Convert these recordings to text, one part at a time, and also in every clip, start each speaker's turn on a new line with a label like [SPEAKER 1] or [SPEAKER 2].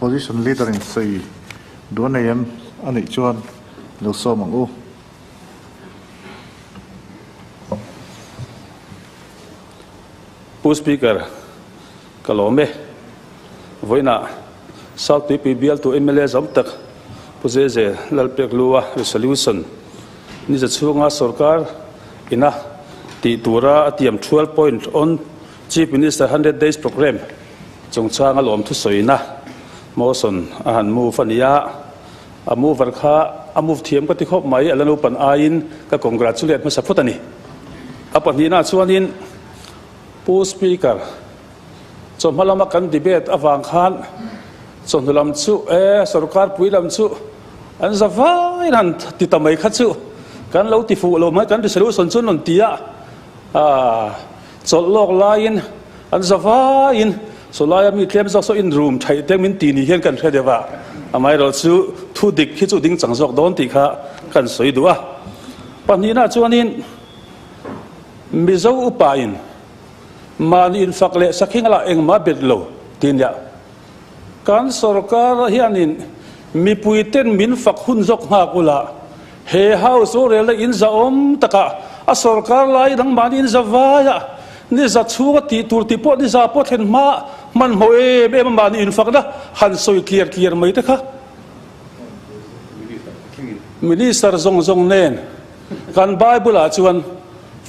[SPEAKER 1] Opposition Leader in sawi duh a nei em a nih chuan lo sawm ang u.
[SPEAKER 2] Pu Speaker, ka lawm e. Vawiinah South Tuipui bialtu mla zawm tak Pu Zeze Lalpeklua Resolution ni za chhunga sorkar ina tih tura a tiam 12 point on Chief Minister 100 Days Programme chungchanga lawm thusawina motion a han move a ni a. A mover kha a move thiam ka ti khawp mai, a la naupan aiin ka congratulate hmasa phawt a ni. A pahnihna chuanin Pu Speaker, chawhma lama kan debate avang khan chawhnu lam chu e sorkar pui lam chu an za vaiin han ti ta mai kha chu kan lo ti fuh lo mai, kan resolution chu an rawn ti a, chawlh lawk laiin an za vaiin sawlaia mi tlem zawk saw in room theih te min ti ni hian kan hre deuh a, amaherawhchu thu dik hi chu ding chang zawk dawn tih kha kan sawi duh a. Pahnihna chuanin Mizo upain mahni infak leh sakhing lah engmah bet lo ti nia. Kan sorkar hianin mipuiten min fak hun zawk nghak ula, he House rorelna in zahawm takah a sorkar lai dang mahni in za vaia ni za chhunga tih tur tih pawh ni za pawh thlen hma hmanhmawh em em a mahni infakna han sawi tliar tliar mai te kha Minister zawng zawng nen kan Bible ah chuan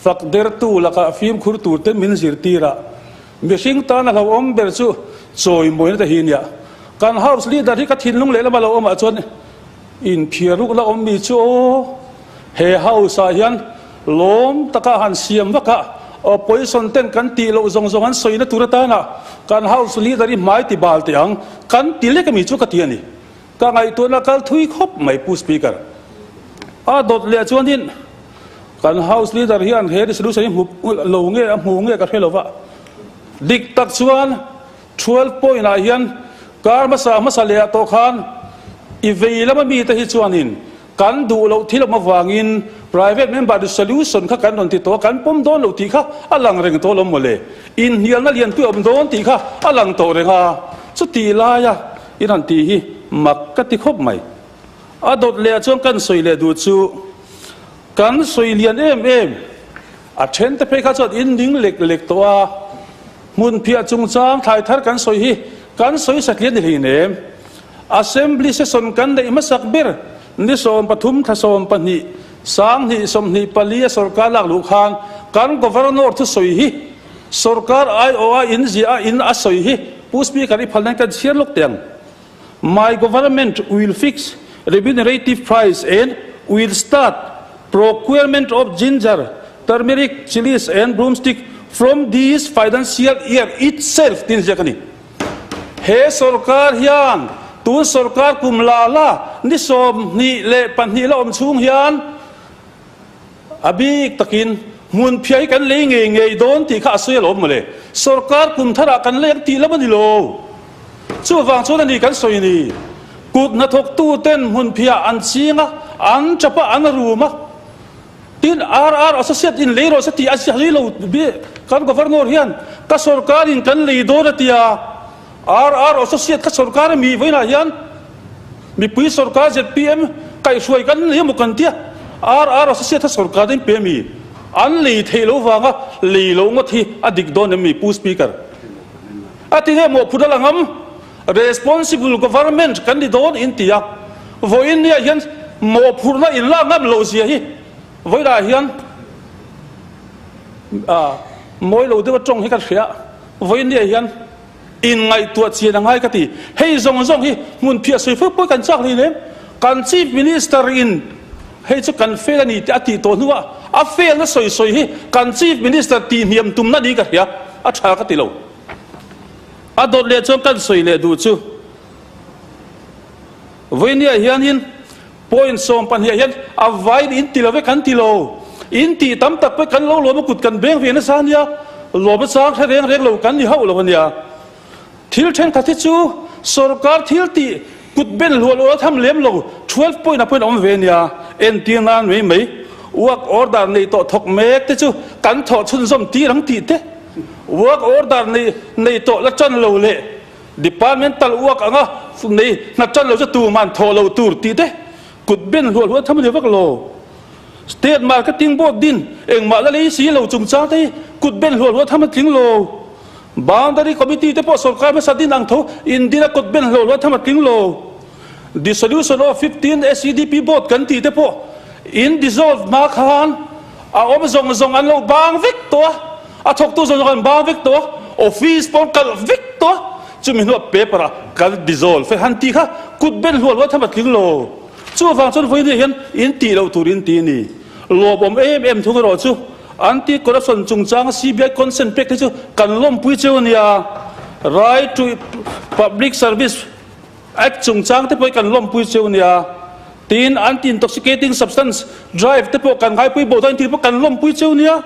[SPEAKER 2] fak dertu lakah fimkhur tur te min zirtir a, mihring tan a hlauhawm ber chu chawimawina te hi nia. Kan House Leader hi ka thinlung lehlam a lo awmah chuan inphiarukna awm mi chu aw, he House ah hian lawm taka han siam vak a, Opposition ten kan tih loh zawng zawng an sawina tur atana kan House Leader hi hmai ti bal teh ang kan ti lek ami chu ka ti a ni. Ka ngaihtuahna kal thui khawp mai Pu Speaker. A dawt leh chuanin kan House Leader hian he resolution hi hmu lo nge a hmu nge ka hre lo va. Dik tak chuan 12 point ah hian kar hmasa hmasa leh ah tawh khan i vei lama mite hi chuanin kan duh loh thil awm avangin private member resolution kha kan rawn ti tawh a, kan pawm dawn lo tih kha a lang reng tawh lo mawle. Inhnialna lianpui awm dawn tih kha a lang tawh reng a. Chutih laia I rawn tih hi mak ka ti khawp mai. A dawt leh ah chuan kan sawi leh duh chu kan sawi lian em em. A then te phei kha chuan in ning lek lek tawh a, hmun phiah chungchang thlai thar kan sawi hi kan sawi satlian ni hlei nem. Assembly session kan neih hmasak ber ni 13 thla 12 sanghnih 24 a sorkar lak luh khan kan Governor thusawi hi Sorkar aiawh a in ziah a in a sawi hi Pu Speaker i phalna in kan chhiar lawk teh ang. My government will fix remunerative price and will start procurement of ginger, turmeric, chillies and broomstick from this financial year itself tiin ziak a ni. He sorkar hian tun sorkar kum la la ni 22 la awm chhung hian A bik takin hmun phiah hi kan lei ngei ngei dawn tih kha a sawi alawm mawle. Sorkar kum tharah kan lei ang tih lam a ni lo. Chuvang chuan a ni kan sawi ni. Kut hnathawktu ten hmun phiah an ching a, an tap a, an rum a. Tin, RR Associate in lei rawh se tih a sawi lo kan Governor hian ka sorkar in kan lei dawn a ti a. RR Associate kha sorkar a mi vawiinah hian mipui sorkar zpm kaihhruai kan lei emaw kan tia RR Associate kha sorkar in pe mi an lei theih lo vanga lei lo ngawt hi a dik dawn em mi Pu Speaker? A ti nge mawhphurh a la ngam responsible government kan ni dawn in ti a vawiin nia hian mawhphurhna in lak ngam loh zia hi vawiinah hian mawi lo deuh a tawng hi ka hria vawiin nia hian Inngaihtuah chian a ngai ka ti. Hei zawng zawng hi hmun phiah sawi fo pawh kan chak hlei lem. Kan Chief Minister in hei chu kan fail a ni tih a tih tawh hnuah a fail na sawi sawi hi kan Chief Minister tih hniam tumna ni ka hria, a tha ka ti lo. A dawt leh chuan kan sawi leh duh chu Vawinia hianin point 12 ah hian a vaiin in ti lo ve kan ti lo. In tih tam tak pawh kan lo lawm a kut kan beng ve nasa ania, lawm a chang hre reng reng lo kan ni hauh lo ania. Thil thenkhat hi chu sorkar thil tih kut ben hluah luah tham lem lo 12 point ah pawhin a awm ve ania. Entir nan mai mai work order nei tawh thawk mek te chu kan thawh chhunzawm tir ang tih te, work order nei tawh la tan lo leh. Departmental work anga nei hna tan lo chu tuman thawh loh tur tih te kut ben hluah hluah tham a ni vak lo. State Marketing Board din engmah la lei si lo chungchang te hi kut ben hluah hluah tham a tling lo. Boundary Committee te pawh sorkar hmasa din ang tho in din a kut ben hluah hluah tham a tling lo. Dissolution of 15 SEDP Board kan tih te pawh in dissolve hma khan a awm zawng zawng an lo bang vek tawh a, a thawktu zawng zawng an bang vek tawh a, office pawh an kalh vek tawh a, chumi hnuah paper ah kan dissolve e han tih kha kut ben hluah hluah tham a tling lo. Chuvang chuan vawiin hian in tih loh tur in ti a ni. Lawmawm em em thung erawh chu anti-corruption chungchanga CBI consent pek te chu kan lawmpui cheu a nia. Right to Public Service Act chungchang te pawh hi kan lawmpui cheu a nia. Tin, anti-intoxicating substance drive te pawh kan ngaipui bo dawn tih pawh kan lawmpui cheu a nia.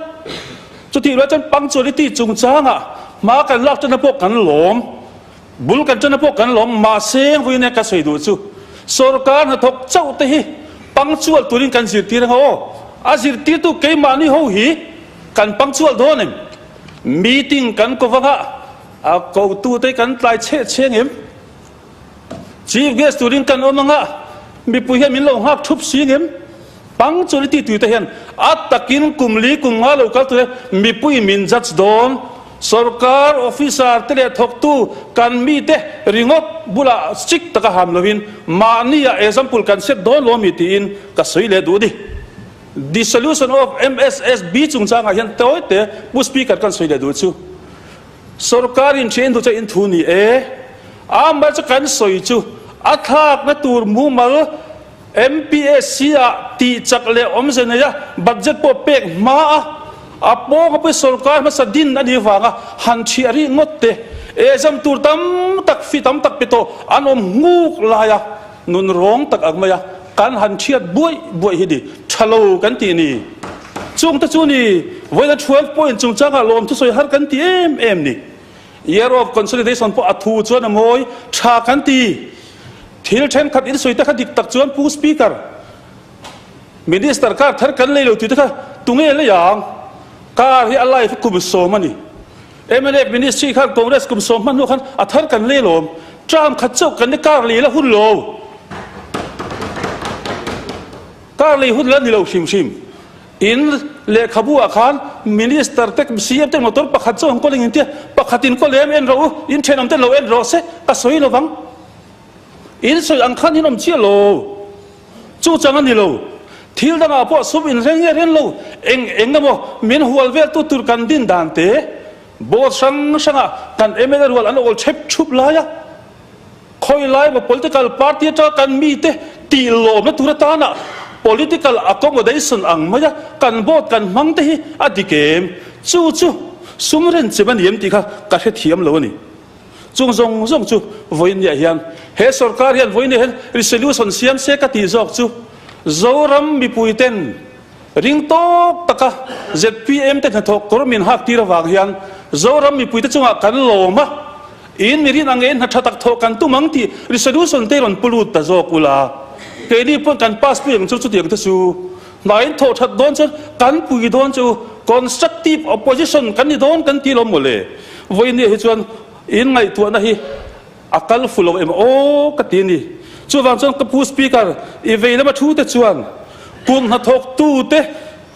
[SPEAKER 2] Chutih rual chuan punctuality chungchangah hma kan lak tana pawh kan lawm. Bul kan ṭana pawh kan lawm, mahse vawiin ka sawi duh chu sorkar hnathawk chauh te hi punctual turin kan zirtir anga aw, a zirtirtu keimahni ho hi kan punctual dawn em? Meeting kan ko vanga a kotu te kan tlai cheh cheh ang em? Chief guest turin kan awm anga mipui hian min lo nghak thup si ang em? Punctuality tui te hian a takin kum li kum nga lo kal tur hian mipui min judge dawn. Sorkar officer te leh thawktu kan mite ringawt bulah strict taka ham lovin mahnia example kan set dawn lo ami tiin ka sawi leh duh a ni. Dissolution of MSSB chungchangah hian tawi te Pu Speaker kan sawi leh duh chu sorkar in thian duh chu in thu ni e. Amah chu kan sawi chu a thlakna tur mumal MPSC ah tih chak leh awmze nei a budget pawh pek hma a, a pawng a pawh sorkar hmasa din a nih vanga han thiah rih ngawt te, exam tur tam tak fee tam tak pe tawh an awm nghuk lai a, nun rawng tak ang mai a kan han thiat buaih buaih hi ni tha lo kan tih ni. Chung te chu ni vawiin a 12 point chungchangah lawm thusawi har kan ti em em ni. Year of Consolidation pawh a thu chuan a mawi tha kan ti. Thil thenkhat in sawi te kha dik tak chuan Pu Speaker, Minister car thar kan lei lo tih te kha tunge lei ang? Car hi a life kum sawm a ni. Mnf Ministry khan Congress kum sawm hman hnu khan a thar kan lei lawm. Term khat chauh kan ni car lei la hun lo. Car lei hun la ni lo hrim hrim. In lehkhabu ah khan Minister te CM te motor pakhat chauh an kawl eng intia pakhat in kawl em en rawh u, in thenawm ten lo en rawh se ka sawi lovang. In sawi ang khan in awm chiah lo. Chu chang a ni lo. Thil dangah pawh sum in reng nge ren lo eng eng emaw min hual vel tu tur kan din dan te board hrang hrangah kan mla rual an awl chep thup lai a. Khawi lai maw political party atanga kan mite tih lawmna tur atana political accommodation ang maia kan vote kan hmang te hi a dik em? Chu chu sum renchem a ni em tih kha ka hrethiam lo a ni. Chung zawng zawng chu vawiinniah hian he sorkar hian vawiinniah hian resolution siam se ka tih zawk chu Zoram mipuiten ring tawk taka zpm te hnathawk kawr min hak tir avang hian Zoram mipuite chungah kan lawm a, in mi rin ang nge hna tha tak thawh kan tum ang tih resolution te rawn pu lut ta zawk ula keini pawn kan pass pui ang chu chutiang te chu hna in thawh that dawn chuan kan pui dawn chu constructive opposition kan ni dawn kan ti lo mawle vawinia hi chuan in ngaihtuahna hi A kal fu lo em aw ka ti a ni. Chuvang chuan ka pu Speaker, i vei lama thu te chuan kum hnathawk tu te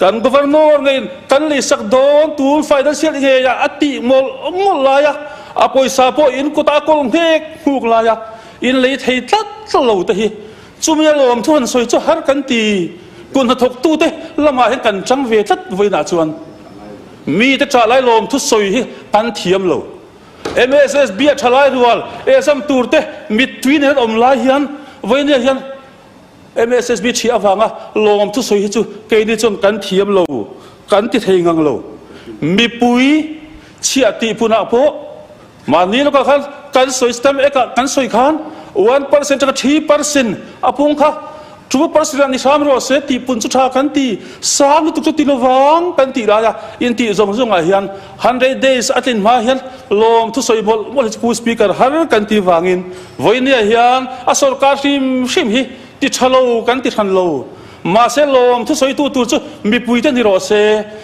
[SPEAKER 2] kan Governor ngeiin kan leisak dawn tun financial ngeiah a tih mawlh mawlh lai a, a pawisa pawh in kutah a kawl nghek nghuk lai a, in lei thei tlat tlat lo te hi chumi a lawm thu han sawi chu har kan ti. Kum hnathawk tu te lamah hian kan chang ve tlat vawiinah chuan mite ṭah lai lawm thu sawi hi kan thiam lo. MSSB a thalai rual exam tur te mittui nen an awm lai hian vawinia hian MSSB thiah avanga lawm thusawi hi chu keini chuan kan thiam lo, kan ti thei ngang lo. Mipui chhiah tih punah pawh mahni lawkah khan kan sawi stamp act ah kan sawi khan 1% atanga 3% a pung kha 2% ah ni hram rawh se tih pun chu tha kan ti, sang lutuk chu ti lovang kan tih laia intih zawng zawngah hian 100 days a tlin hma hian lawm thusawi mawlh mawlh hi chu Pu Speaker har kan tih vangin vawinia hian a sorkar hrim hrim hi ti tha lo kan ti hran lo. Mahse lawm thusawi tu tur chu mipuite ni rawh se,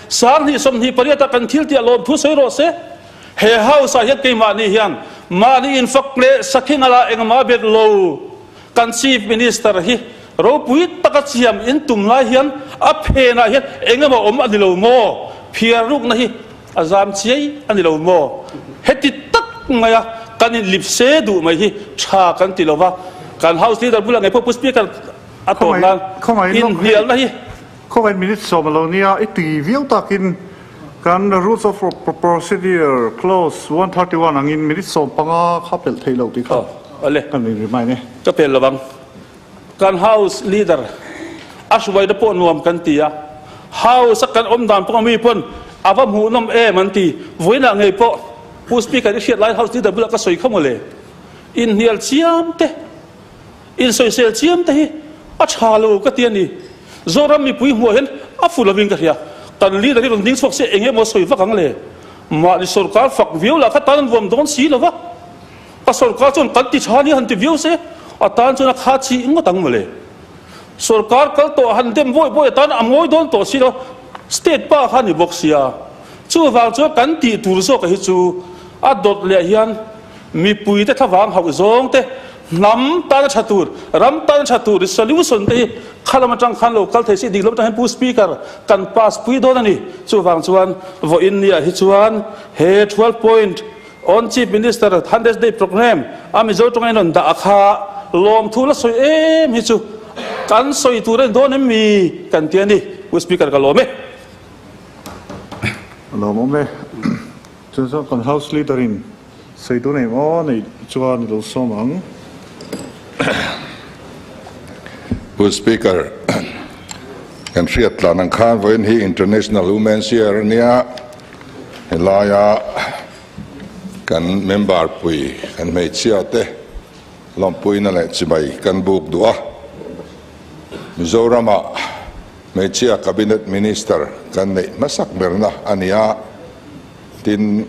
[SPEAKER 2] 2028 ah kan thil tih ah lawm thusawi rawh se. He house ah hian keimahni hian. Mahni infak leh sakhi ngala engmah bet lo kan Chief Minister hi ropui taka chiam in tum lai hian a phenah hian engemaw awm a ni lo maw? Phiar rukna hi a zam chiai a ni lo maw? Heti tak maia kan inlipse duh mai hi tha kan ti lo va, kan House Leader bulah ngei pawh Pu Speaker a tawp nan inhnialna hi.
[SPEAKER 1] Khawngaihin minute sawm a lo nia, i ti viau takin kan Rules of Procedure Clause 131 angin minute 15 kha pelh theih loh tih kha kan in remind e.
[SPEAKER 2] Ka pel lovang. Kan House Leader a hruaina pawh nuam kan ti a, House a kan awm dan pawh mi pawn a va hmuhnawm em an ti. Vawiinah ngei pawh Pu Speaker i hriat lai House Leader bulah ka sawi kha mawle. Inhnial chiam te. Insawisel chiam te hi a tha lo ka ti a ni. Zoram mipui hmuah hian a fu lovin ka hria. Kan leader hi rawn ding chhuak se eng emaw sawi vak ang le. Mahni sorkar fak viau lah kha tan an vuam dawn si lo va. Ka sorkar chuan kan ti tha nia han ti viau se a tan chuan a kha chi ngawt ang mawle. Sorkar kal tawh han dem bawi bawi a tan a ngawi dawn tawh si lo. State pa kha ni bawk sia. Chuvang chuan kan tih tur zawk hi chu a dawt leh hian Mipuite thlavang hauh zawng te, hnam tana tha tur, ram tana tha tur solution te hi kha lam atang khan lo kal thei si, dik lam atang hian Pu Speaker kan pass pui dawn a ni. Chuvang chuan vawiin ni ah hi chuan he 12 point on Chief Minister 100 Day Programme a Mizo tawng a inrawn dah a kha lawmthu la sawi em hi chu kan sawi tur a ni dawn em mi kan ti a ni. Pu Speaker ka lawm e.
[SPEAKER 1] A lawmawm e. Chuan chuan kan House Leader in sawi dawn em aw neih chuan i lo sawm ang.
[SPEAKER 3] Pu Speaker, kan hriat tlan ang khan vawiin hi International Women's Year a nia, helaia kan member pui kan hmeichhia te lawmpuina leh chibai kan buk duh a, Mizoramah Hmeichhia Cabinet Minister kan neih hmasak berna a ni a, tin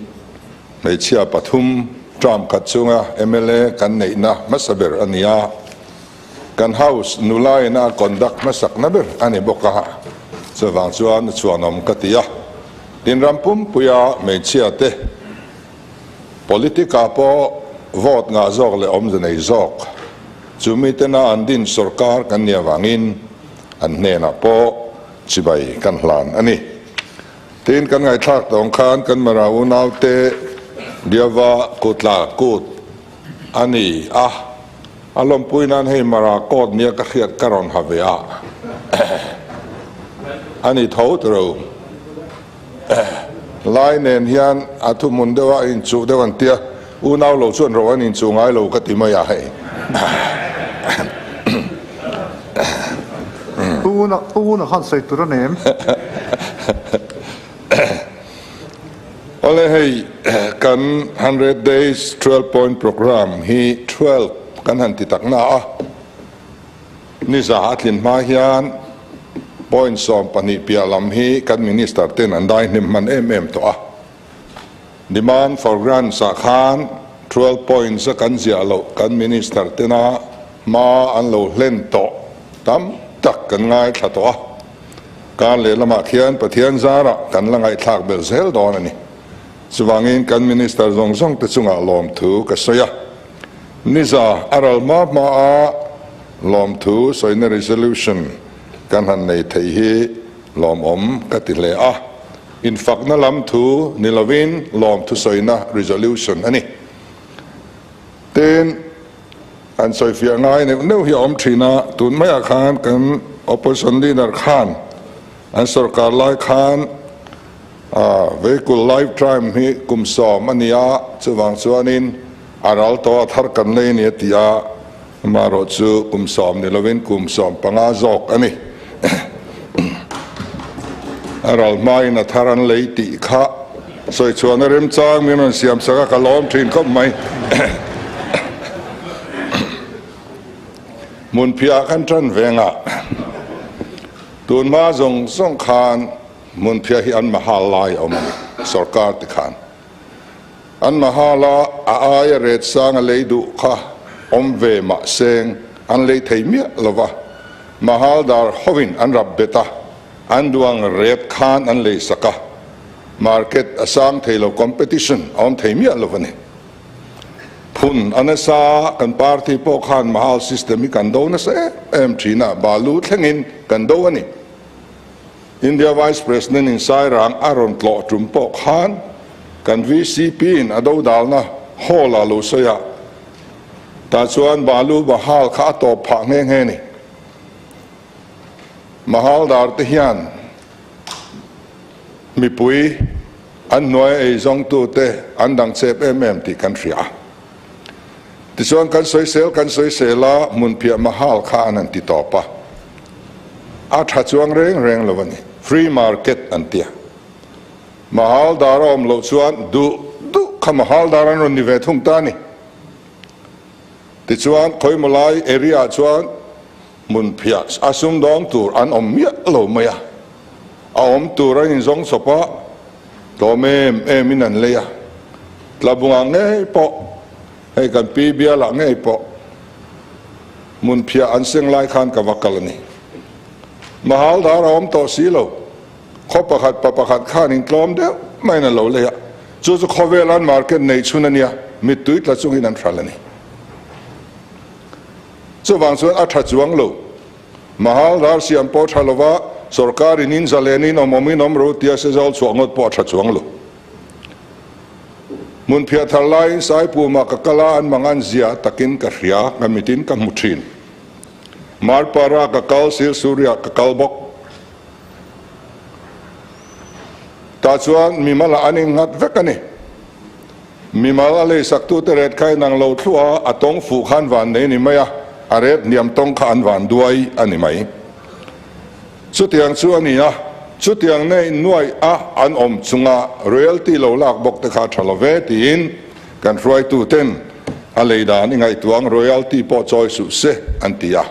[SPEAKER 3] hmeichhia pathum term khat chunga mla kan neihna hmasa ber a ni a, kan House nula in a conduct hmasakna ber a ni bawk a, chuvang chuan a chhuanawm ka ti a, tin ram pumpuia hmeichhia te politic ah pawh vote ngah zawk leh awmze nei zawk chumi tena an din sorkar kan nih avangin An hnenah pawh chibai kan hlan a ni. Tin, kan ngaihthlak tawng khan kan Mara unaute Diava kutla kut a ni a, a lawmpui nan hei Mara coat nia ka hriat ka rawn ha ve a, a ni tho tiro. Lai nen hian a thuhmun deuh a inchuh deuh an tia, unau lo chuan ro an inchuh ngai lo ka ti mai a hei.
[SPEAKER 1] Pu Nguna khan sawi tur a nei em?
[SPEAKER 3] Awle hei kan 100 days 12 point programme hi 12 kan han ti tak na a. Niza a tlin hma hian point 12 piah lam hi kan Minister ten an dai hnem hman em em tawh a. Demand for grants ah khan 12 points a kan ziah loh kan Minister tena hma an lo hlen tawh tam tak kan ngaithla tawh a. Kar lehlamah khian Pathian zarah kan la ngaihthlak belh zel dawn a ni. Chuvangin kan Minister zawng zawng te chungah lawmthu ka sawi a. Niza a ral hma hma a lawmthu sawina resolution kan han nei thei hi lawmawm ka ti hle a, infakna lam thu ni lovin lawmthu sawina resolution a ni. Tin, an sawifiah ngai neuh neuh hi a awm thin a, tun maiah khan kan opposition leader khan an sorkar lai khan Vehicle lifetime hi kum 10 a ni a, chuvang chuanin a ral tawh a thar kan lei a ni a ti a, amaherawh chu kum 10 ni lovin kum 15 zawk a ni. A ral hmain a thar an lei tih kha sawi chhuahna remchang min rawn siam sak a, ka lawm thin khawp mai. Hmunphiah kan tan vengah tunhma zawng zawng khan Hmunphiah hi an mahal lai a awm a ni, sorkar ti khan. An mahal a, a aia ret sang a lei duh kha awm ve mah seng an lei thei miah lo va, mahal dar hovin an rap bet a, an duh ang ret khan an lei sak a, market a sang thei lo, competition a awm thei miah lo a ni. Phun a nasa, kan party pawh khan Mahal system hi kan do nasa em em thin a, balu thlengin kan do a ni. India Vice President in Sairang a rawn tlawh tum pawh khan kan VCP in a dodalna hall ah lo sawi a, tah chuan balu Mahal kha a tawp phah nghe nghe a ni. Mahal dar te hian mipui an hnuaia ei zawngtute an dang chep em em tih kan hria a. Tichuan kan sawisel kan sawisel a, hmunphiah mahal kha an han ti tawp a. A tha chuang reng reng lo a ni. Free market an ti a. Mahal dar a awm loh chuan duh duh kha mahal dar an rawn ni ve thung ta a ni. Tichuan khawimawlai area ah chuan hmunphiah a sumdawng tur an awm miah lo mai a. A awm tur an inzawng chawp a, tlawm em em in an lei a. Tlabungah ngei pawh, hei kan pi bialah ngei pawh hmunphiah an seng lai khan ka va kal a ni. Mahal dar a awm tawh si lo, khaw pakhat pa pakhat khan in tlawm deuh maiin a lo lei a, chu chu khawvel an market nei chhun a nia, mittui tla chungin an hral a ni. Chuvang chuan a tha chuang lo. Mahal ral siam pawh tha lova, sorkar in in zalen in awm awm in awm ro tia sezawl chhuah ngawt pawh a tha chuang lo. Hmunphiah thar laiin Saipuma ka kal a, an mangan zia takin ka hria, ka mitin ka hmu thin. Marpara ka kal, Silsuria ka kal bawk. Tah chuan mimal ah an innghat vek a ni. Mimal a leisaktute ret kha inang lo thluah a, a tawng fuh kha an van nei a ni mai a, a ret hniam tawng kha an van duai a ni mai. Chutiang chu a ni a, chutiang nei nuaih a an awm chunga royalty lo lak bawk te kha a tha lo ve tiin kan hruaituten a lei dan i ngaihtuang royalty pawh chawi suh se an ti a.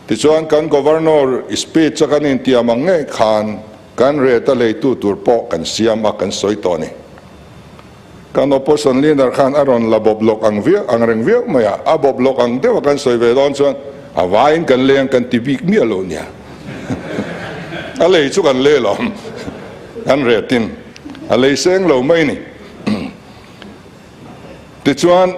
[SPEAKER 3] Tichuan kan Governor speech a kan intiam ang ngei khan kan rate a leitu tur pawh kan siam a kan sawi tawh a ni. Kan opposition leader khan a rawn la bawp lawk ang viau ang reng viau mai a, a bawp lawk ang deuh a kan sawi ve dawn chuan a vaiin kan lei ang kan ti bik miah lo nia. A lei chu kan lei lawm kan rate in a lei seng lo mai ni. Tichuan,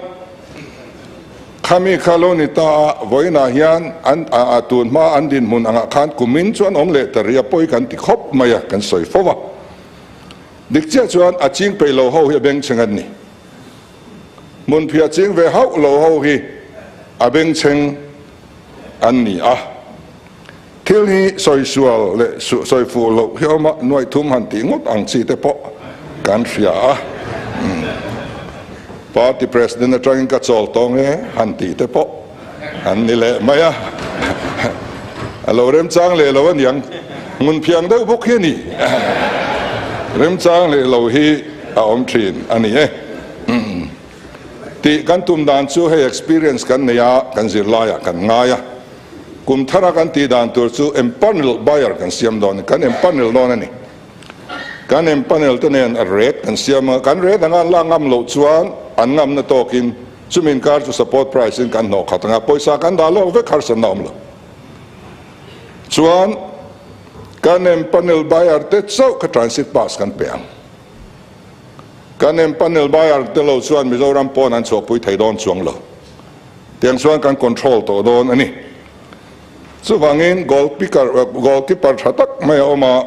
[SPEAKER 3] khami kha lo ni ta a, vawiinah hian an a tun hma an dinhmun angah khan kumin chuan awm leh ta rih a, pawi kan ti khawp mai a, kan sawi fo va. Dik chiah chuan a ching peih lo ho hi a bengchheng an ni. Hmunphiah ching ve hauh lo ho hi a bengchheng an ni a. Thil hi sawi sual leh sawi fuh loh hi awm a, nuaih thum han tih ngawt ang chi te pawh kan hria a. Party President atangin ka chawl tawng e han tih te pawh an ni leh mai a. A lo remchang leh lo aniang, hmun phiang deuh bawk hi a ni. Remchang leh lo hi a awm thin a ni e. Tih kan tum dan chu hei experience kan nei a, kan zirlaiah kan ngai a. Kum thara kan tih dan tur chu empanel buyer kan siam dawn a ni, kan empanel dawn a ni. Kan empanel te nen a rate kan siam a, kan rate anga an lak ngam loh chuan an ngamna tawkin chumi inkar chu support price in kan hnawh khat anga pawisa kan dah lawk vek harsatna awm lo. Chuan kan empanel buyer te chauh kha transit pass kan pe ang. Kan empanel buyer te lo chuan Mizoram pawn an chhuahpui thei dawn chuang lo. Tiang chuan kan control tawh dawn a ni. Chuvangin goal picker, goalkeeper tha tak mai a awm a,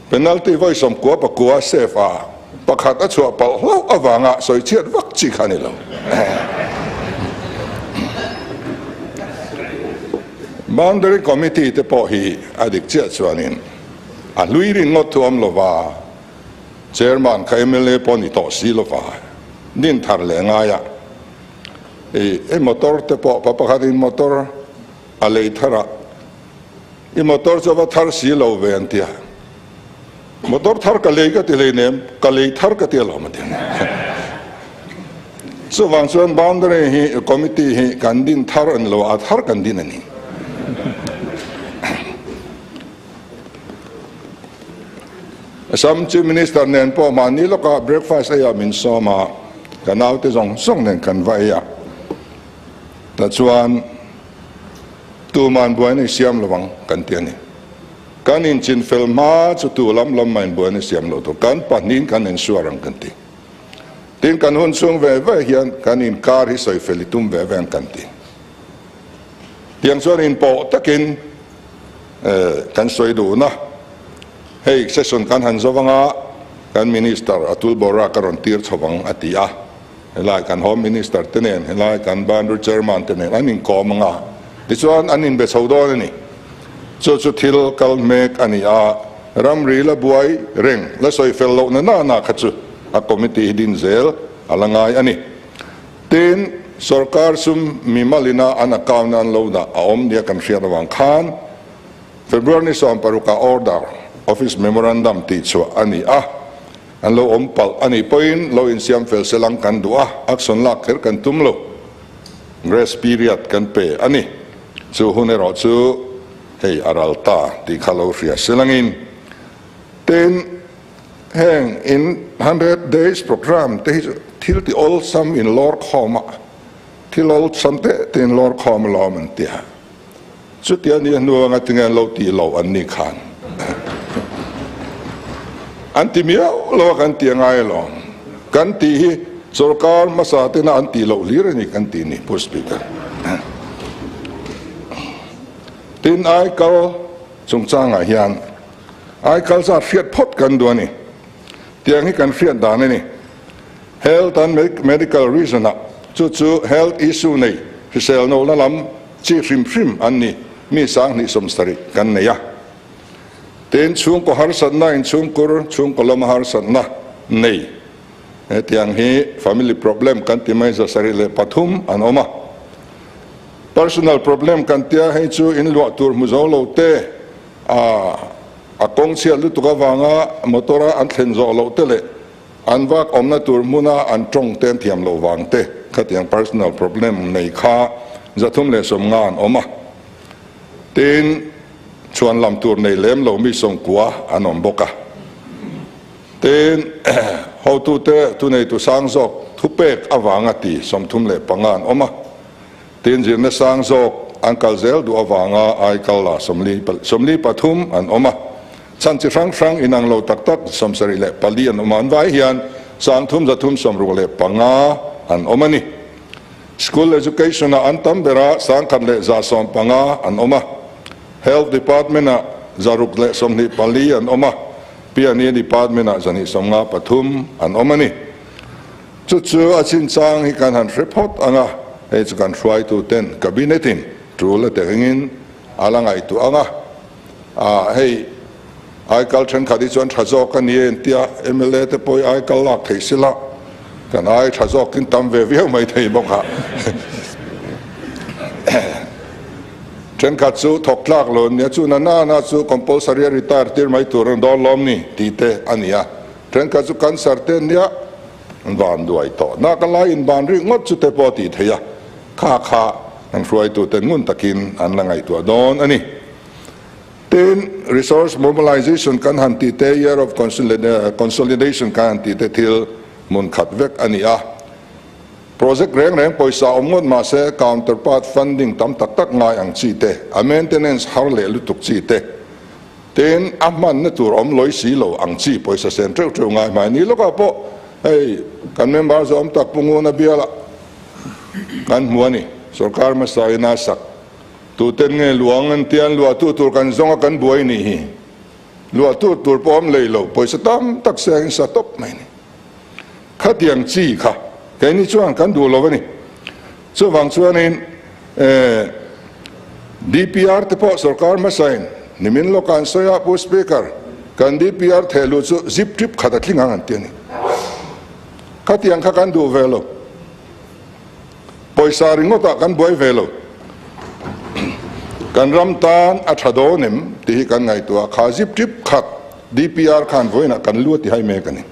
[SPEAKER 3] penalty vawi sawmkua pakua save a, pakhat a chhuah palh hlauh avanga sawi chhiat vak chi kha a ni lo. Boundary committee te pawh hi a dik chiah chuanin a hlui rin ngawt thu awm lova, Chairman kha mla pawh ni tawh si lova, din thar leh ngai a, i i motor te pawh pa pakhat in motor a lei thar a, i motor chu a va thar si lo ve an ti a, motor thar ka lei ka ti hleinem, ka lei thar ka ti alawm a ti. Chuvang chuan boundary hi committee hi kan din thar a ni lo a, a thar kan din a ni. Assam Chief Minister nen pawh mahni lawkah breakfast eiah min sawm a, ka naute zawng zawng nen kan va ei a. Tah chuan tuman buaina i siam lo ang kan ti a ni. Kan inchin fel hma chu tu lam lam mah in buaina i siam lo tur, kan pahnihin kan ensuar ang kan ti. Tin, kan hun chhung ve ve hian kan inkar hi sawi fel i tum ve ve ang kan ti. Tiang chuan inpawh takin kan sawi duhna hei session kan han zo anga kan Minister Atul Bora ka rawn tir chho ang a ti a. Helai kan Home Minister te nen, helai kan Boundary Chairman te nen an inkawm ang a, tichuan an inbe chho dawn a ni. Chu chu thil kal hmek a ni a, ramri la buai reng la sawi fel lohna nana kha chu a committee hi din zel a la ngai a ni. Tin, sorkar sum mimalina an account an lo dah a awm nia kan hriat avang khan February ni 16 ah order, office memorandum tih chhuah a ni a, an lo awm palh a nih pawhin lo insiam fel sel ang kan duh a, action lak kher kan tum lo. Grace period kan pe a ni. Chu hun erawh chu hei a ral ta tih kha lo hria sel angin. Tin, Heng in 100 days programme te hi chu thil ti awlsam in lawr khawm a, thil awlsam te te in lawr khawm alawm an ti a. Chutia ni a hnu anga tinge an lo tih loh an ni khan an ti miau lo a kan ti a ngai alawm. Kan tih hi sorkar hmasa tena an tih loh hlir a ni kan tih ni Pu Speaker. Tin aikal chungchangah hian Aikal zat hriat phawt kan duh a ni. Tiang hi kan hriat dan a ni. Health and Medical reason ah chu chu health issue nei hrisel nohna lam chi hrim hrim an ni mi 27 kan nei a. Tin, chhungkaw harsatna inchhungkur, chhungkaw lama harsatna nei hetiang hi family problem kan ti mai 73 an awm a. Personal problem kan tia hei chu inluah tur hmu zo lo te, A a kawng chhiat lutuk avanga motor a an thlen zawh loh te leh an vak awmna tur hmuna an tawng te an thiam loh vang te khatiang personal problem nei kha 390 an awm a. Tin, chhuan lam tur nei lem lo mi 90 an awm bawk a. Tin, hotute thuneitu sang zawk thupek avanga ti 35 an awm a. Tin, zirna sang zawk an kal zel duh avanga aikal la 43 an awm a, chhan chi hrang hrang inang lo tak tak 74 an awm a, an vai hian 3365 an awm a ni. School Education-ah an tam berah 1115 an awm a, Health Department-ah 624 an awm a, P&E Department-ah 293 an awm a ni. Chu chu a chinchang hi kan han hre phawt ang a, hei chu kan hruaituten Cabinet-in tul a tengin a la ngaihtuah ang a, ah hei aikal thenkhat hi chuan tha zawk a ni e tia mla te pawh hi aikal lak theih sila kan ai tha zawkin tam ve viau mai thei bawk a. Thenkhat chu thawk tlak lo nia chu na na na chu compulsory a retire tir mai tur an dawn lawm ni tih te a ni a. Thenkhat chu cancer te nia an van duai tawh. Nak a lai in ban rik ngawt chu te pawh a tih theih a, kha kha an hruaitute ngun takin an la ngaihtuah dawn a ni. Tin, resource mobilization kan han tih te, year of consolidation kan han tih te thil hmun khat vek a ni a. Project reng reng pawisa awm ngawt mah se counterpart funding tam tak tak ngai ang chi te, a maintenance har leh lutuk chi te, Tin, a hmanna tur awm lawi si lo ang chi pawisa sen teuh teuh ngai hmai ni lawkah pawh hei kan member zawm tak Pu Nguna bialah kan hmu a ni. Sorkar hmasa in a sak tuten nge luang an tia an luahtu tur kan zawng a kan buai nih hi. Luahtu tur pawh awm lei lo pawisa tam tak sengin sa tawp mai ni. Khatiang chi kha keini chuan kan duh lo a ni. Chuvang chuanin DPR te pawh sorkar hmasain nimin lawkah an sawi a, Pu Speaker, kan DPR thehluh chu zip trip khat a tling ang an ti a ni. Khatiang kha kan duh ve lo. Pawisa ringawtah kan buai ve lo. Kan ram tan a tha dawn em tih hi kan ngaihtuah a, kha zip trip khat DPR khan vawiinah kan lu a ti hai mek a ni.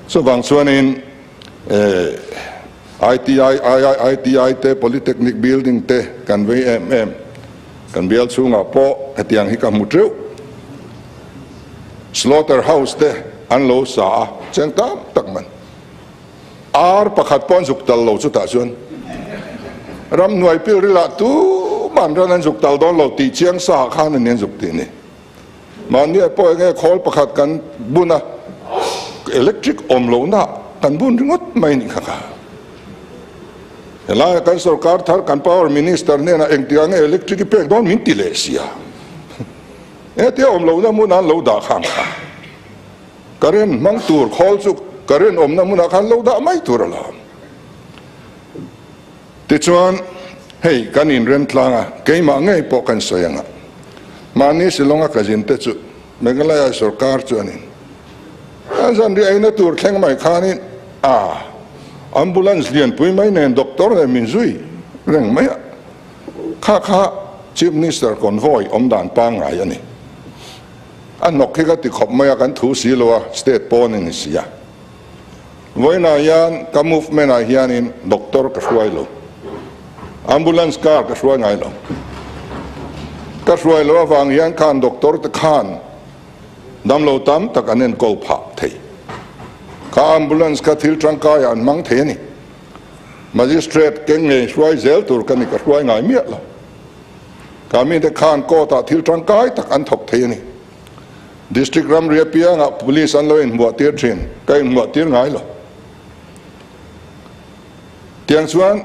[SPEAKER 3] Chuvang chuanin ITI, IIITI te, Polytechnic building te kan vei em em. Kan bial chhungah pawh hetiang hi ka hmu teuh. Slaughter house te an lo sa a, cheng tam tak man. Ar pakhat pawh an zuk tal lo chutah chuan ramhnuai pilrilah tuman ran an zuk tal dawn lo tih chiang sa ah khan a ni an zuk tih ni. Mahni ah pawh enge khawl pakhat kan bun a, electric awm lohna kan bun ringawt mai nih kha kha. Helaia kan sorkar thar kan power minister hnenah engtiang nge electric i pek dawn min ti leh sia. Hetia awm lohna hmunah an lo dah khang kha. Current hmang tur khawl chu current awmna hmunah khan lo dah mai tur a la. Tichuan, hei kan inrem tlang a, keimah ngei pawh kan sawi ang a, mahni Shillong a ka zin te chu Meghalaya sorkar chuanin a zanriah eina tur thleng mai khanin a ambulance lianpui mai nen doctor nen min zui reng mai a, kha kha Chief Minister convoy awm dan pangngai a ni. A hnawk hi ka ti khawp mai a, kan thu si lo a, state pawn a ni si a. Vawiinah hian ka movement ah hianin doctor ka hruai lo, ambulance car ka hruai ngai lo. Ka hruai loh avang hian khan doctor te khan damlo tam tak an enkawl phah thei. Kha ambulance kha thil tangkai ah an hmang thei a ni. Magistrate keng ngei hruai zel tur ka ni ka hruai ngai miah lo. Ka mite khan court ah thil tangkai tak an thawk thei a ni. District ramri apiangah Police an lo inhmuah tir thin, ka inhmuah tir ngai lo. Tiang chuan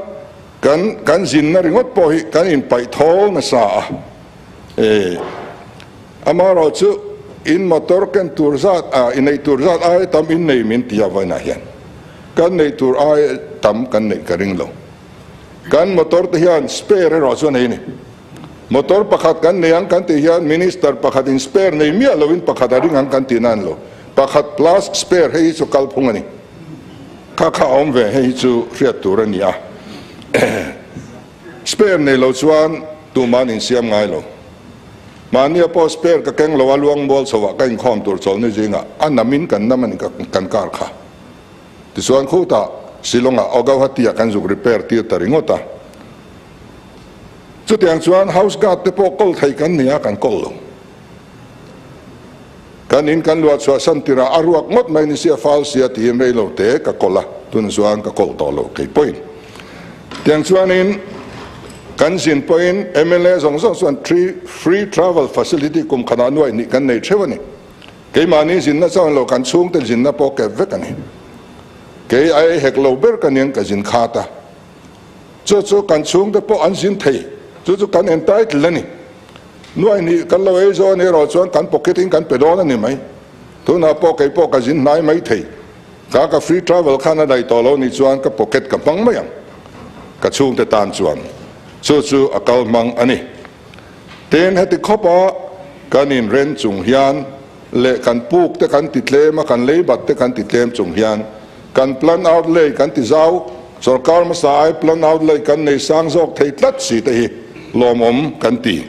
[SPEAKER 3] kan kan zinna ringawt pawh hi kan inpaih thawl nasa a, e amaherawh chu in motor ken tur zat a inneih tur zat aia tam in nei min ti a vawiinah hian kan neih tur aia tam kan neih ka ring lo. Kan motor te hian spare erawh chu a nei a ni. Motor pakhat kan nei ang kan tih hian Minister pakhat in spare nei miah loin pakhat a ring ang kan tih nan lo. Pakhat plus spare hei hi chu kalphung a ni. Kha kha a awm ve hei hi chu hriat tur a ni a. Spare nei lo chuan tuman insiam ngai lo. Mahnia pawh spare ka keng lo a luang mual chho ah ka inkhawm tur chawlhni zingah a namin kan nam a ni kan kar kha. Tichuan khutah Shillong ah Guwahati ah kan zuk repair tir ta ringawt a. Chutiang chuan house guard te pawh kawl thei kan ni a, kan kawl lo. Kan in kan luah chhuah san tirah a ruak ngawt mai ni sia fal sia tiin rei lo te ka kawl a, tun chuan ka kawl tawh lo kei pawhin. Tiang chuanin kan zin pawhin mla zawng zawng chuan free travel facility kum khatah nuaih hnih kan nei theuh a ni. Keimahni zinna chuan lo kan chhungte zinna pawh kep vek a ni. Kei a ei hek lo ber ka niang ka zin khat a. Chu chu kan chhungte pawh an zin thei, chu chu kan entitled a ni. Nuai hnih kan lo ei zawn erawh chuan kan pocket in kan pe dawn a ni mai. Tunah pawh kei pawh ka zin hnai mai thei. Ka ka free travel khan a daih tawh lo nih chuan ka pocket ka hmang mai ang. Ka chhungte tan chuan chu chu a kal hmang a ni. Tin, heti khawpa kan inren chung hian leh kan puk te kan ti tlem a, kan leibat te kan ti tlem chung hian kan plan outlay kan ti zau, sorkar hmasa ai plan outlay kan nei sang zawk thei tlat si te hi lawmawm kan ti.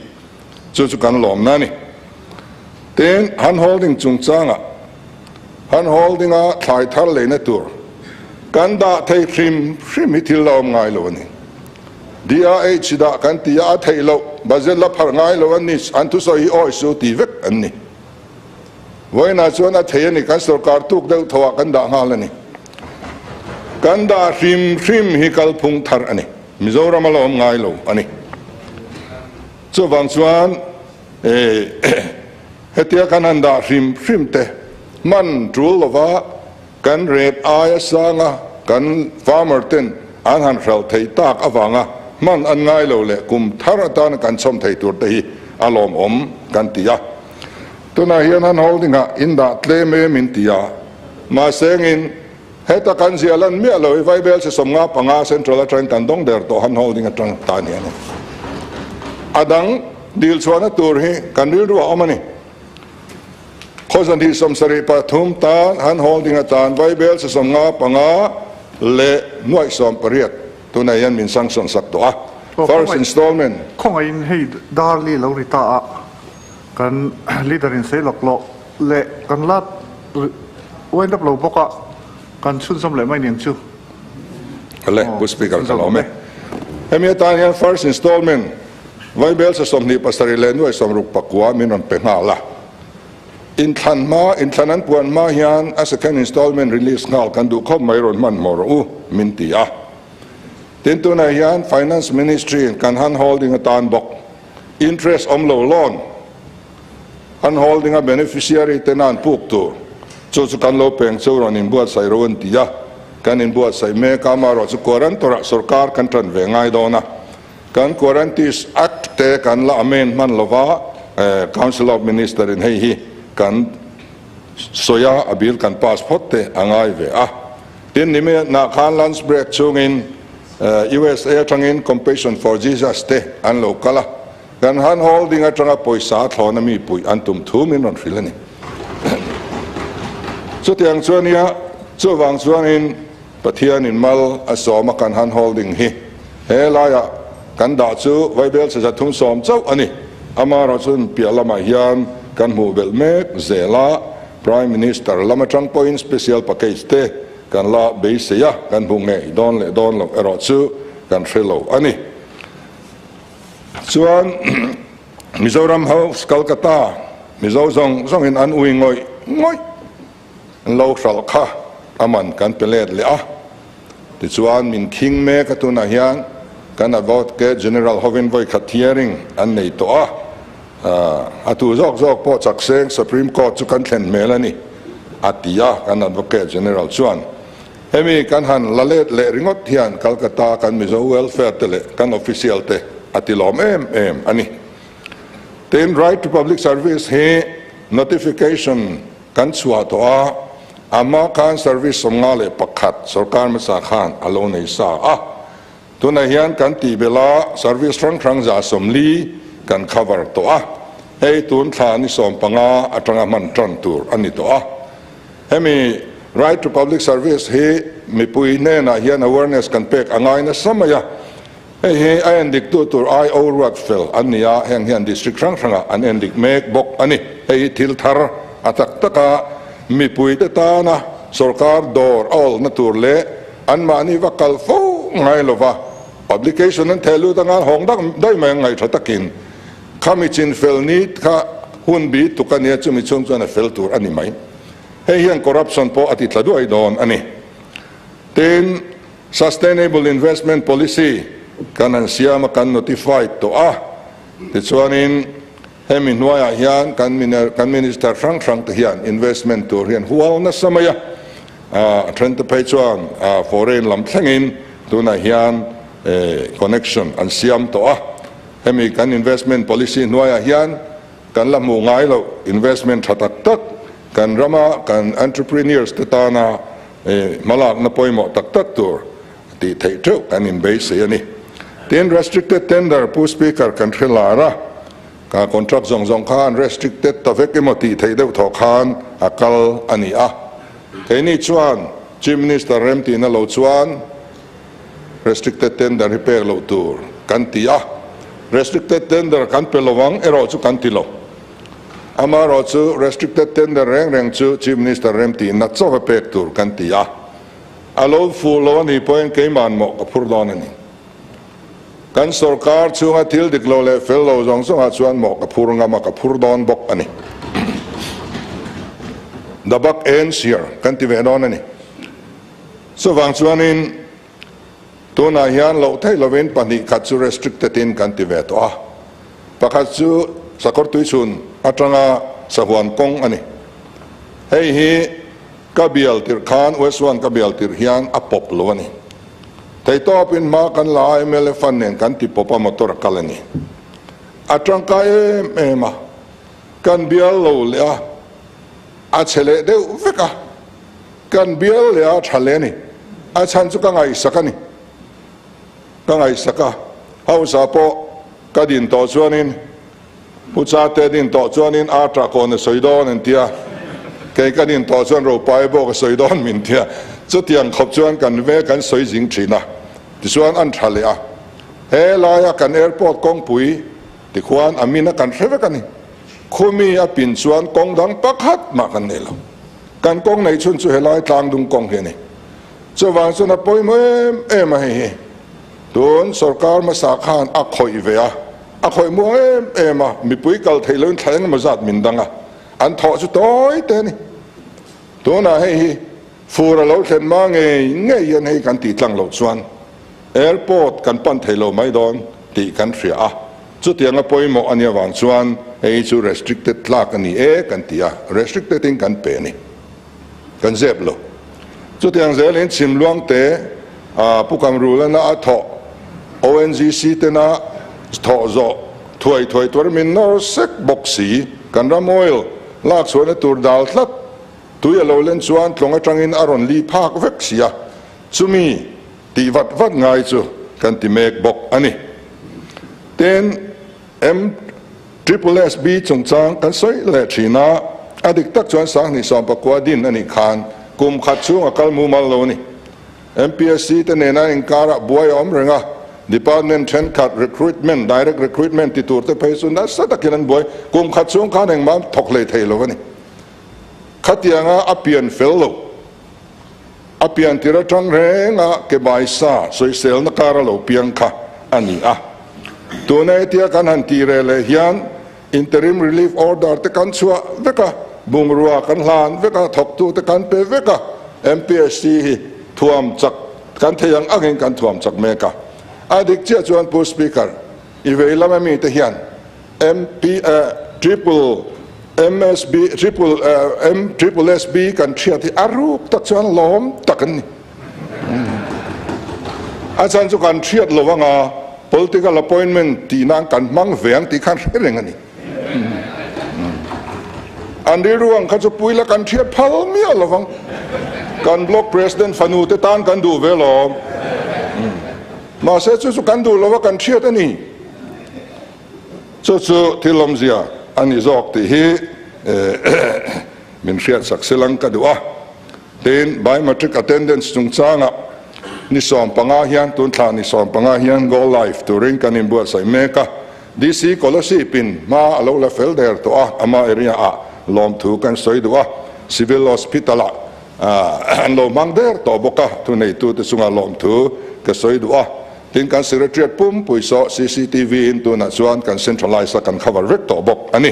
[SPEAKER 3] Chu chu kan lawmna a ni. Tin, hand holding chungchangah hand holding a thlai thar leina tur kan dah thei hrim hrim hi thil la awm ngai lo a ni. DRH dah kan ti a, a theih loh, budget la pharh ngai lo an ni, an thusawi hi awi su ti vek an ni. Vawiinah chuan a thei a ni, kan sorkar tuk deuh tho ah kan dah nghal a ni. Kan dah hrim hrim hi kalphung thar a ni, Mizoram a la awm ngai lo a ni. Chuvang chuan hetia kan han dah hrim hrim te hman tul lova kan rate aia sanga kan farmer ten an han hralh thei tak avanga hman an ngai lo leh kum thar atana kan chhawm thei tur te hi a lawmawm kan ti a. Tunah hian han holding ah in dah tlem em in ti a, mahse engin heta kan ziah lan miah lo i Vaibel se 55 Central atangin kan dawng der tawh han holding atang tan hian a dang dil chhuahna tur hi kan rilru a awm a ni. Khawzan hi 73 tan han holding atan Vaibel se 55 leh nuaih 18 tunah hian min sanction sak tawh a, first installment.
[SPEAKER 1] Khawngaihin hei Darli lo ri ta a. Kan leader in sei lawk loh leh kan la wind up lo bawk a, kan chhunzawm leh mai niang chu.
[SPEAKER 3] Awle, Pu Speaker ka lawm e. Hemi atan hian first installment Vaibel sa 27 leh nuai 69 min rawn pe nghal a. Inthlan hma, inthlan an puan hma hian a second installment release nghal kan duh khawp mai rawn hmanhmawh rawh u min ti a. Tin tunah hian Finance Ministry in kan hand holding atan bawk Interest awm lo loan an holding a beneficiary te nan puk tur chu chu kan lo peng chu rawn inbuatsaih ro an ti a. Kan inbuatsaih mek a, amaherawhchu Quarantor-ah sorkar kan tan ve ngai dawn a. Kan Quarantis Act te kan la amend hman lova, Council of Minister-in hei hi kan sawi a, a bill kan pass phawt te a ngai ve a. Tin, niminah khan lunch break chungin USA atangin Compassion for Jesus te an lo kal a, kan hand holding atanga pawisa thlawna mi puih an tum thu min rawn hrilh a ni. Chutiang chuan nia, chuvang chuanin Pathianin mal a sawm a kan hand holding hi he laiah kan dah chu Vaibel chhe 310 chauh a ni. Amaherawhchu piah lamah hian kan hmuh belh mek zel a, Prime Minister lam atang pawhin special package te kan la beisei a, kan hmuh ngei dawn leh dawn loh erawh chu kan hre lo a ni. Chuan Mizoram House Calcutta Mizo zawng zawngin an ui ngawih ngawih an lo hralh kha a man kan pe let leh a. Tichuan min khing mek a tunah hian kan Advocate General hovin vawikhat hearing an nei tawh a. A tu zawk zawk pawh chakseng Supreme Court chu kan thlen hmel a ni, a ti a, kan Advocate General chuan. Hemi kan han la let leh ringawt hian Calcutta kan Mizo welfare te leh kan official te a ti lawm em em a ni. Tin, Right to Public Service hi notification kan chhuah tawh a, ama khan service 51 sorkar hmasa khan a lo nei sa a. Tunah hian kan tih belh a, service hrang hrang 140 kan cover tawh a, hei tun thla ni 15 atanga hman tan tur a ni tawh a. Hemi Right to Public Service hi mipui hnenah hian awareness kan pek a ngai nasa mai a, hei hi a endik tu tur IO ruat fel an ni a, heng hian district hrang hrangah an endik mek bawk a ni. Hei hi thil thar a tak taka mipuite tana sorkar dawr a awlna tur leh Anmahni va kal fo ngai lova, publication an theh lut anga hawng dak daih mai ang ngaihṭha takin khami chin fel ni kha hun bi tuk a nia chumi chhung chuan a fel tur a ni mai. Hei hian corruption pawh a ti tla duai dawn a ni. Tin, Sustainable Investment Policy kan han siam a, kan notified tawh a, tichuanin hemi hnuaiah hian kan minister hrang hrang te hian investment tur hian hual nasa mai a, A thente phei chuan foreign lam thlengin tunah hian connection an siam tawh a. Hemi kan investment policy hnuaiah hian kan la hmuh ngai loh investment tha tak tak kan rama kan entrepreneurs te tana hmalakna pawimawh tak tak tur tih theih theuh kan inbeisei a ni. Tin, restricted tender Pu Speaker kan hre lar a. Ka contract zawng zawng khan restricted ta vek emaw tih theih deuh thawh khan a kal a ni a. Keini chuan Chief Minister remtihna lo chuan restricted tender hi pek loh tur kan ti a. Restricted tender kan pe lo ang erawh chu kan ti lo. Amaherawh chu restricted tender reng reng chu Chief Minister remtihna chauha pek tur kan ti a. A lo fuh lo a nih pawhin keiman mawh ka phur dawn a ni. Kan sorkar chhunga thil dik lo leh fel lo zawng zawngah chuan mawh ka phur ngam a, ka phur dawn bawk a ni. The buck ends here kan ti ve dawn a ni. Chuvang chuanin tunah hian loh theih lovin pahnih khat chu restricted in kan ti ve tawh a. Pakhat chu sakawr tuichhun atanga sahuan kawng a ni. Hei hi ka bial tirh khan, West One ka bial tirh hian a pawp lo a ni. Theihtawpin hma kan la a, mla fund nen kan ti pawp a, motor a kal a ni. A tangkai em em a, kan bial lo leh a, a chhe leh deuh vek a, kan bial leh a, a tha leh a ni. A chhan chu ka ngaihsak a ni. Ka ngaihsak a, hausa pawh ka din tawh chuanin Pu Chate din tawh chuanin a tah kawn a sawi dawn an tia, kei ka din tawh chuan Ropai bawk a sawi dawn min tia, chutiang khawp chuan kan ve kan sawi zing thin a, tichuan an tha leh a. He laia kan airport kawngpui tikhuan a min a kan hre vek a ni. Khumi a pin chuan kawng dang pakhat mah kan nei lo. Kan kawng neih chhun chu helai tlangdung kawng hi a ni. Chuvang chuan a pawimawh em em a hei hi. Tun sorkar hmasa khan a khawih ve a. A khawih muang em em a, mipui kal theih loin thla engemaw zat min dang a, an thawh chu tawi te a ni. Tunah hei hi fur a lo thlen hma ngei ngei hian hei kan tih tlang loh chuan airport kan pan thei lo mai dawn tih kan hria a, chutianga pawimawh a nih avang chuan hei hi chu restricted tlak a ni e kan ti a, restricted in kan pe a ni, kan zep lo. Chutiang zelin chhimluang te Pu Kamrulana a thawh ONGC tena thawh zawh thuai thuai tur min nawr sek bawk si. Kan ram oil lak chhuahna tur dal tlat tui a lo len chuan tlawng atangin a rawn li phak vek si a, chumi tih vat vat ngai chu kan ti mek bawk a ni. Tin, M Triple SB chungchang kan sawi leh thin a, a dik tak chuan Sanghnih Sawmpakua din a nih khan kum khat chhung a kal mumal lo a ni. MPSC te nena inkarah buai a awm reng a, department thenkhat recruitment, direct recruitment ti tur te phei chu nasa takin an buai, kum khat chhung khan engmah thawk hlei thei lo a ni. Khatianga a pian fel lo, a pian tir atang renga ke baisa sawiselna kar a lo piang kha a ni a. Tuna hetia kan han tih reh leh hian interim relief order te kan chhuah vek a, bungrua kan hlan vek a, thawktu te kan pe vek a, MPSC hi thuam chak kan thei ang angin kan thuam chak mek a. A dik chiah chuan Pu Speaker, i vei lam ami te hian MP triple MSB triple M triple SB kan hriat hi a ruk tak chuan lawm tak an ni. A chhan chu kan hriat lo anga political appointment tih nan kan hmang ve ang tih khan hre reng a ni. An rilru ang kha chu puila kan hriat phal miah lo vang. Kan block president fanu te tan kan duh ve lawm. Mahse chu chu kan duh lova kan hriat a ni. Chu chu thil awmzia a ni zawk tih hi min hriatsak silang ka duh a. Tin, biometric attendance chungchangah ni 15 hian tun thla ni 15 hian go live turin kan inbuatsaih mek a. DC Kolasib in hma a lo la fel der tawh a, ama area ah lawmthu kan sawi duh a. Civil Hospital ah an lo hmang der tawh bawk a, thuneitute chunga lawmthu ka sawi duh a. Tin, kan Secretariat pumpui saw cctv in tunah chuan kan centralise a, kan cover vek tawh bawk a ni.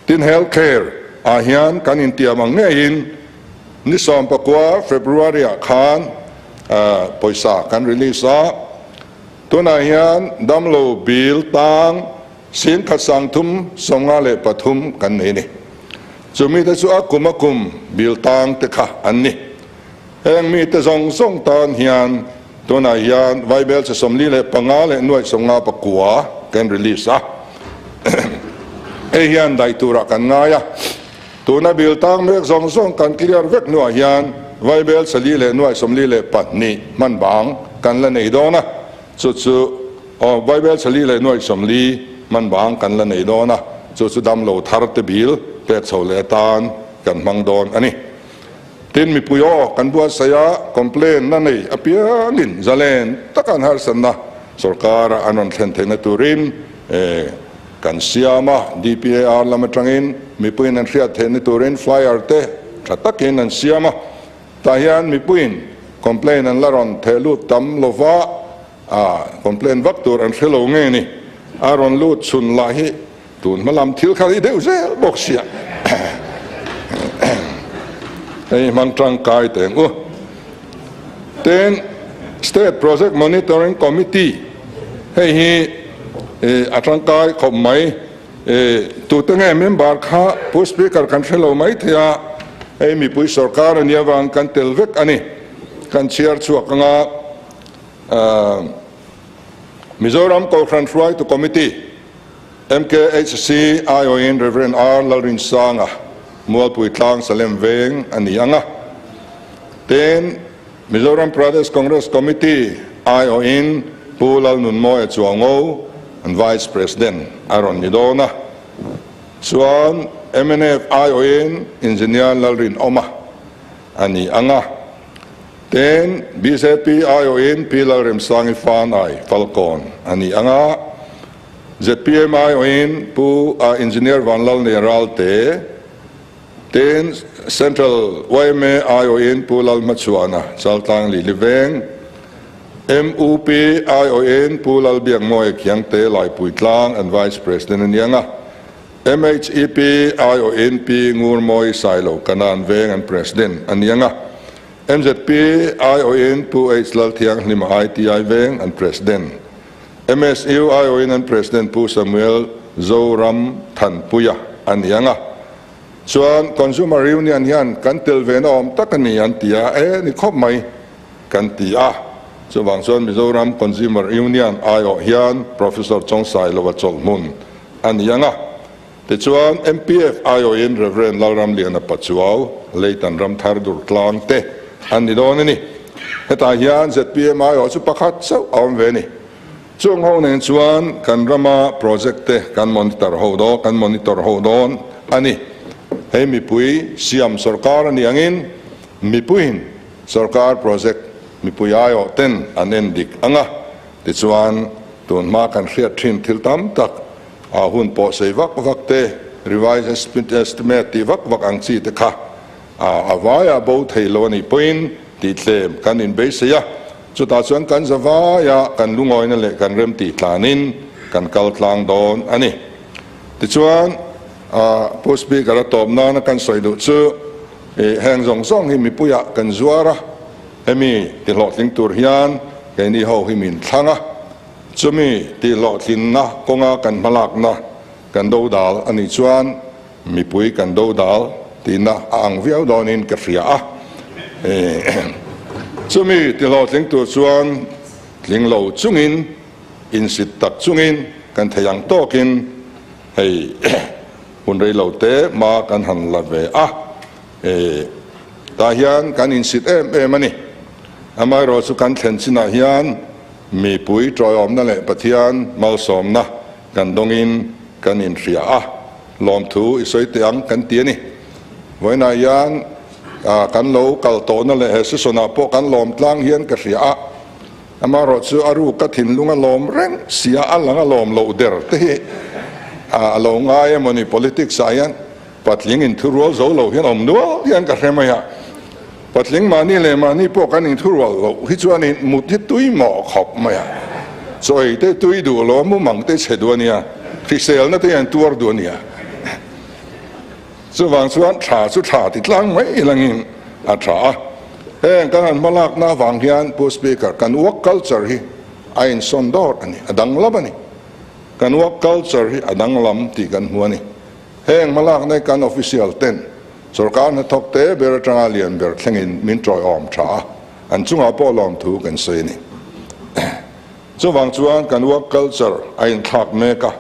[SPEAKER 3] Tin, health care ah hian kan intiam ang ngeiin ni 19 February ah khan pawisa kan release a, tunah hian damlo bill tang 10,353 kan nei a ni. Chumi te chu a kum a kum bill tang te kha an ni. Heng mite zawng zawng tan hian tunah hian Vaibel che 45 leh nuaih 59 kan release a. Hei hian daih turah kan ngai a. Tuna bill tang mek zawng zawng kan clear vek hnuah hian Vaibel che li leh nuaih 42 hman bang kan la nei dawn a. Chu chu aw Vaibel che li leh nuaih 40 hman bang kan la nei dawn a. Chu chu damlo thar te bill pek chho leh atan kan hmang dawn a ni. Tin, mipui aw kan buatsaih a, complain na nei apiangin zalen taka an harsatna sorkara an rawn thlen theihna turin kan siam a, DPAR lam atangin mipuiin an hriat theihna turin flyer te tha takin an siam a, tah hian mipuiin complain an la rawn theh lut tam lova, complain vak tur an hre lo nge ni, a rawn lut chhun lah hi Tun hma lam thil kha i deuh zel bawk sia. Hei hmang tangkai teng u. Tin, State Project Monitoring Committee hei hi a tangkai khawp mai. Tute nge member kha Pu Speaker kan hre lo mai thei a, hei mipui sorkar a nih avang kan tel vek a ni. Kan chhiar chhuak anga Mizoram Kohhran Hruaitu Committee, MKHC aiawhin Rev. R. Lalrinsanga, Mualpui Tlang Salem Veng a ni ang a. Tin, Mizoram Pradesh Congress Committee aiawhin Pu Lalnunmawia Chuango an Vice President a rawn ni dawn a. Chuan mnf aiawhin Engineer Lalrinawma a ni ang a. Tin, bjp aiawhin Pi Lalremsangi Fanai Falkawn a ni ang a. Zpm aiawhin Pu Engineer Vanlalnia Ralte, tin Central yma aiawhin Pu Lalhmachhuana Chaltlang Lili Veng, MUP aiawhin Pu Lalbiakmawia Khiangte Laipuitlang an Vice President a ni ang a, MHEP aiawhin Pi Ngurmawi Sailo Kanan Veng an President a ni ang a, MZP aiawhin Pu H Lalthianghlima ITI Veng an President. MSU aiawhin an President Pu Samuel Zoram Thanpuia a ni ang a. Chuan Consumer Union hian kan tel ve na awm tak a ni an ti a, e ni khawp mai kan ti a. Chuvang chuan Mizoram Consumer Union aiawh hian Professor Chawngsailova chawlhhmun a ni ang a. Tichuan MPF aiawhin Rev. Lalramliana Pachuau, Leitan Ramthar Durtlang te an ni dawn a ni. Hetah hian zpm aiawh chu pakhat chauh a awm ve a ni. Chung ho nen chuan kan rama project te kan monitor ho dawn kan monitor ho dawn a ni. Hei mipui siam sorkar a nih angin mipuiin sorkar project mipui aiawh ten an en dik ang a, tichuan tun hma kan hriat thin thil tam tak a hun pawh sei vak vak te, revise estimate tih vak vak ang chi te kha a vaia bo thei lo a nih pawhin tih tlem kan inbeisei a. Chutah chuan kan zavaia kan lungawina leh kan remtih tlanin kan kal tlang dawn a ni. Tichuan, Pu Speaker a tawp nana kan sawi duh chu heng zawng zawng hi mipuiah kan zuar a, hemi tihlawhtling tur hian keini ho hi min thlang a, chumi tihlawhtlinna kawnga kan hmalakna kan dodal a nih chuan Mipui kan dodal tihna a ang viau dawnin ka hria a. Chumi tihlawhtling tur chuan tling lo chungin, insit tak chungin kan thei ang tawkin hei hun rei lo te hma kan han la ve a. Tah hian kan insit em em a ni. Amaherawhchu chu kan thlen chinah hian mipui tawiawmna leh Pathian malsawmna kan dawngin kan inhria a. Lawmthu i sawi teh ang kan ti a ni. Vawiinah hian kan lo kal tawhna leh he season-ah pawh kan lawm tlang hian ka hria a, amaherawh chu a ruk ka thinlung a lawm reng sia a lang a lawm loh der te hi a lo ngai emaw ni politics-ah hian patling inthurual zo lo hian awm nual hian ka hre mai a, patling mahni leh mahni pawh kan inthurual loh hi chuanin mut hi tui mawh khawp mai a, chawi te tui duh lo a mumang te chhe duh a nia, hriselna te hian tuar duh a nia. Chuvang chuan tha chu tha ti tlang mai langin a tha a, heng kan han hmalakna avang hian Pu Speaker kan work culture hi a insawn dawr a ni, a danglam a ni. Kan work culture hi a danglam tih kan hmu a ni. Heng hmalakna hi kan official ten sorkar hnathawk te ber atanga lian ber thlengin min tawiawm tha a, an chungah pawh lawmthu kan sawi a ni. Chuvang chuan kan work culture a inthlak mek a,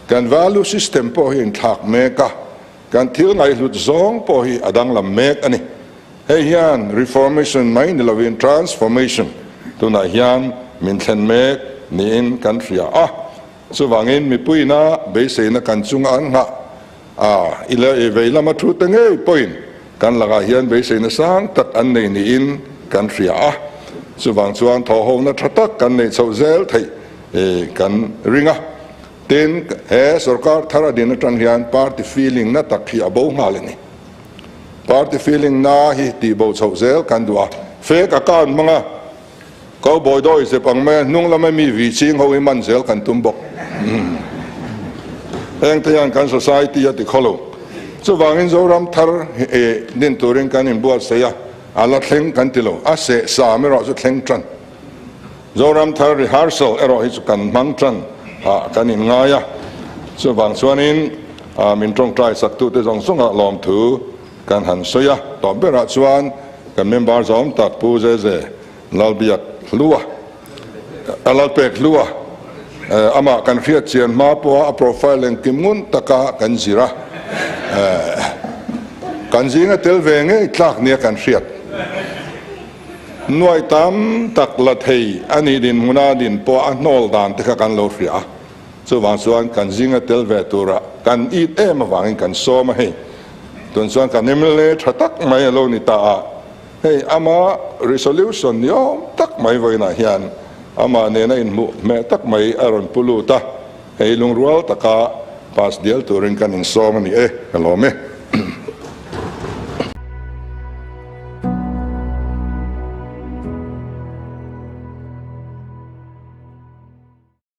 [SPEAKER 3] kan value system pawh hi a inthlak mek a, kan thil ngaihhlut zawng pawh hi a danglam mek a ni. Hei hian reformation mai ni lovin transformation tunah hian min thlen mek niin kan hria a. Chuvangin mipuiina beiseina kan chunga an nghah a, i leh i vei lama thu te ngei pawhin kan lakah hian beiseina sang tak an nei niin kan hria a. Chuvang chuan thawhhona tha tak kan neih chhoh zel theih kan ring a. Tin, he sorkar thar a din atang hian party feeling na tak hi a bo nghal a ni. Party feeling na hi tih bo chhoh zel kan duh a, fake account hmanga Cowboy dawi zep ang mai a, hnung lama mi vi ching ho hi man zel kan tum bawk. Heng te hian kan society a ti khaw lo. Chuvangin Zoram thar hi din turin kan inbuatsaih a, a la thleng kan ti lo. A seh sam erawh chu thleng tan. Zoram thar rehearsal erawh hi chu kan hmang tan ah kan inngai a. Chuvang chuanin min tawngtai saktute zawng zawngah lawmthu Kan han sawi a, tawp berah chuan kan member zawm tak Pu Zeze Lalbiak Hlua, Lalpek Hlua, amah kan hriat chian hma pawha a profile engkim ngun taka kan zir a, kan zinga tel ve ngei tlak nia kan hriat. Nuai tam tak la thei a nih dinhmuna din pawh a hnawl dan te kha kan lo hria a, chuvang chuan kan zinga tel ve tura kan it em avangin kan sawm a hei. Tun chuan kan mla tha tak mai a lo ni ta a, hei ama resolution ni awm tak mai vawiinah hian amah nena inhmuh hmeh tak mai a rawn pu lut a, hei lungrual taka pass dial turin kan insawm a ni e, ka lawm e.